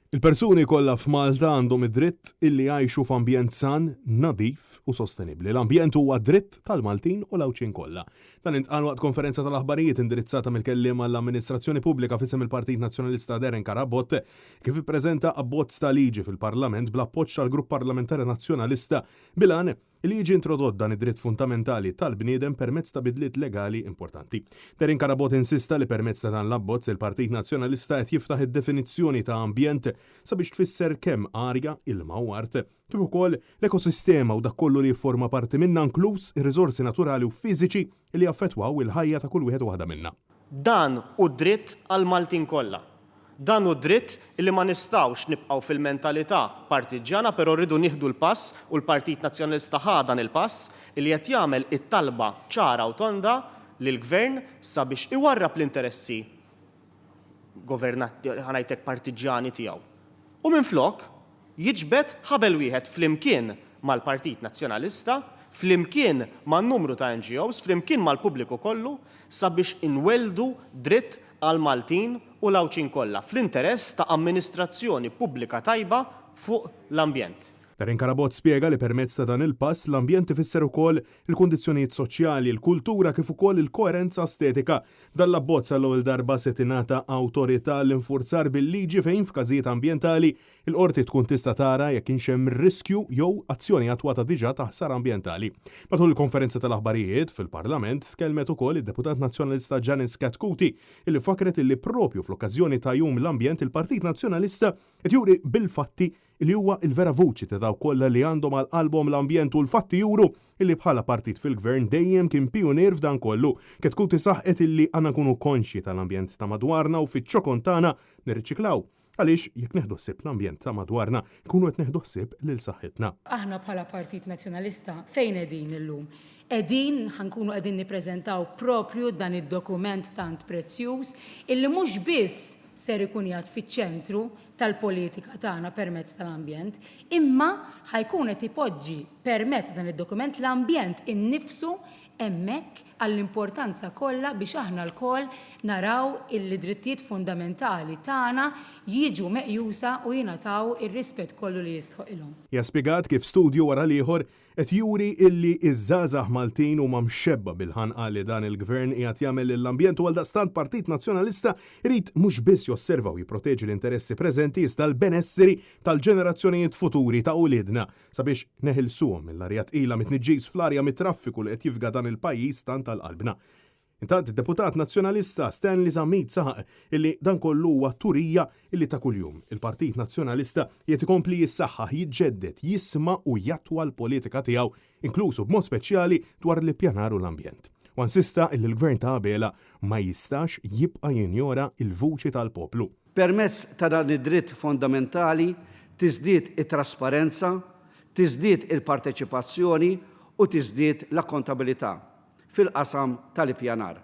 Il-persuni kollha f'Malta għandhom id-dritt illi jgħixu f'ambjent san, nadif u sostenibbli. L-ambjent huwa dritt tal-Maltin u l-Għawdxin kollha. Dan intqal waqt konferenza tal-aħbarijiet indirizzata mill-kelliem għall-Amministrazzjoni Pubblika f'isem il-Partit Nazzjonalista Darren Carabott kif ippreżenta abbozz ta' liġi fil-Parlament bl-appoġġ tal-Grupp Parlamentari Nazzjonalista bil-għan li jiġi introdott dan id-dritt fundamentali tal-bniedem permezz ta' bidliet legali importanti. Darren Carabott insista li permezz ta' dan l-abbozz il-Partit Nazzjonalista qed jiftaħ id-definizzjoni ta' ambjent sabiex tfisser kemm arja, ilma u art, kif ukoll l-ekosistema u dak kollu li jifforma parti minnha inkluż ir-riżorsi naturali u fiżiċi li jaffettwaw il-ħajja ta' kull wieħed u waħda minna. Dan hu dritt għall-Maltin kollha. Dan hu dritt li ma nistgħux nibqgħu fil-mentalità partiġġjana però rridu nieħdu l-pass u l-Partit Nazzjonalista ħa dan il-pass li qed jagħmel it-talba ċara u tonda lill-Gvern sabiex iwarrab l-interessi governat, ħa ngħid hekk partiġġjani tiegħu. U minflok jiġbed ħabel wieħed flimkien mal-Partit Nazzjonalista, flimkien ma' numru ta' NGOs, flimkien mal-pubbliku kollu sabiex inwelldu dritt għall-Maltin u l-Għawdxin kollha fl-interess ta' amministrazzjoni pubblika tajba fuq l-ambjent. Darren Carabott spjega li permezz ta' dan il-pass l-ambjent ifisser ukoll il-kundizzjonijiet soċjali, il-kultura kif ukoll il-koerenza estetika. B'dan l-abbozz għall-ewwel darba se tingħata awtorità għall-infurzar bil-liġi fejn f'każijiet ambjentali il-qorti tkun tista' tara jekk kienx hemm riskju jew azzjoni attwata diġà ta' ħsara ambjentali. Matul il-konferenza tal-aħbarijiet fil-Parlament tkellmet ukoll id-Deputat Nazzjonalista Janice Chetcuti illi fakkret illi propju fl-okkażjoni ta' Jum l-Ambjent il-Partit Nazzjonalista qed juri bil-fatti li huwa l-vera vuċi ta' dawk kollha li għandhom għal qalbhom l-ambjent u l-fatti juru illi bħala partit fil-Gvern dejjem kien pijunier f'dan kollu. Chetcuti saħqet illi għandna nkunu konxji tal-ambjent ta' madwarna u fiċ-ċokon tagħna nirriċiklaw għaliex jekk nieħdu ħsieb l-ambjent ta' madwarna nkunu qed nieħdu ħsieb lil saħħitna. Aħna bħala Partit Nazzjonalista fejn qegħdin illum? Qegħdin, ħa nkunu qegħdin nippreżentaw proprju dan id-dokument tant prezzjuż illi mhux biss ser ikun qiegħed fiċ-ċentru tal-politika tagħna permezz tal-ambjent, imma ħa jkun qed ipoġġi permezz dan id-dokument l-ambjent innifsu hemmhekk għall-importanza kollha biex aħna lkoll naraw illi drittijiet fundamentali tagħna jiġu meqjusa u jingħataw ir-rispett kollu li jistħoqilhom. Hija spjegat kif studju wara l-ieħor qed juri illi ż-żgħażagħ Maltin huma mxebba' bil-ħanqa li dan il-Gvern qiegħed jagħmel lill-ambjent u għaldaqstant Partit Nazzjonalista jrid mhux biss josserva u jipproteġi l-interessi preżenti iżda l-benesseri tal-ġenerazzjonijiet futuri ta' uliedna sabiex neħilsuhom mill-arja tqila, mit-tniġġis fl-arja, mit-traffiku li qed jifga dan il-pajjiż tant għal qalbna. Intant id-deputat Nazzjonalista Stanley Zammit saħaq illi dan kollu huwa turija illi ta' kuljum il-Partit Nazzjonalista qiegħed ikompli jissaħħaħ, jiġġedded, jisma' u jattwa l-politika tiegħu inkluż u b'mod speċjali dwar l-ippjanar u l-ambjent. Huwa insista illi l-Gvern ta' Abela ma jistax jibqa' jinjora l-vuċi tal-poplu. Permezz ta' dan id-dritt fondamentali tiżdied it-trasparenza, tiżdied il-parteċipazzjoni u tiżdied l-akkontabilità fil-qasam tal-ippjanar.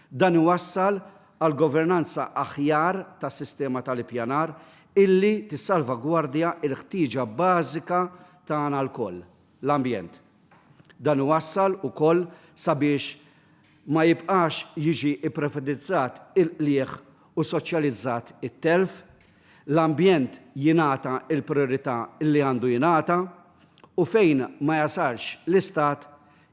Dan iwassal għal governanza aħjar tas-sistema tal-ippjanar illi tissalvagwardja l-ħtieġa bażika tagħna lkoll, l-ambjent. Dan iwassal ukoll sabiex ma jibqax jiġi pprivatizzat il-qligħ u soċjalizzat it-telf, l-ambjent jingħata l-prijorità li għandu jingħata u fejn ma jasalx l-Istat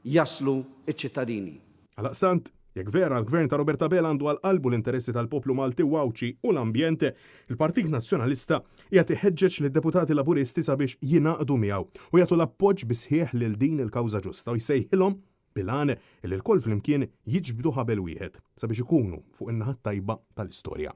jaslu ċ-ċittadini. Għaldaqstant, jekk vera l-Gvern ta' Robert Abela għandu għal qalbu l-interessi tal-poplu Malti u Għawdxi u l-ambjent, il-Partit Nazzjonalista qiegħed iħeġġeġ lid-deputati Laburisti sabiex jingħaqdu miegħu u jagħtu l-appoġġ bis-sħiħ lil din il-kawża ġusta u jsejħilhom bil-għan li lkoll flimkien jiġbdu ħabel wieħed sabiex ikunu fuq in-naħa t-tajba tal-istorja.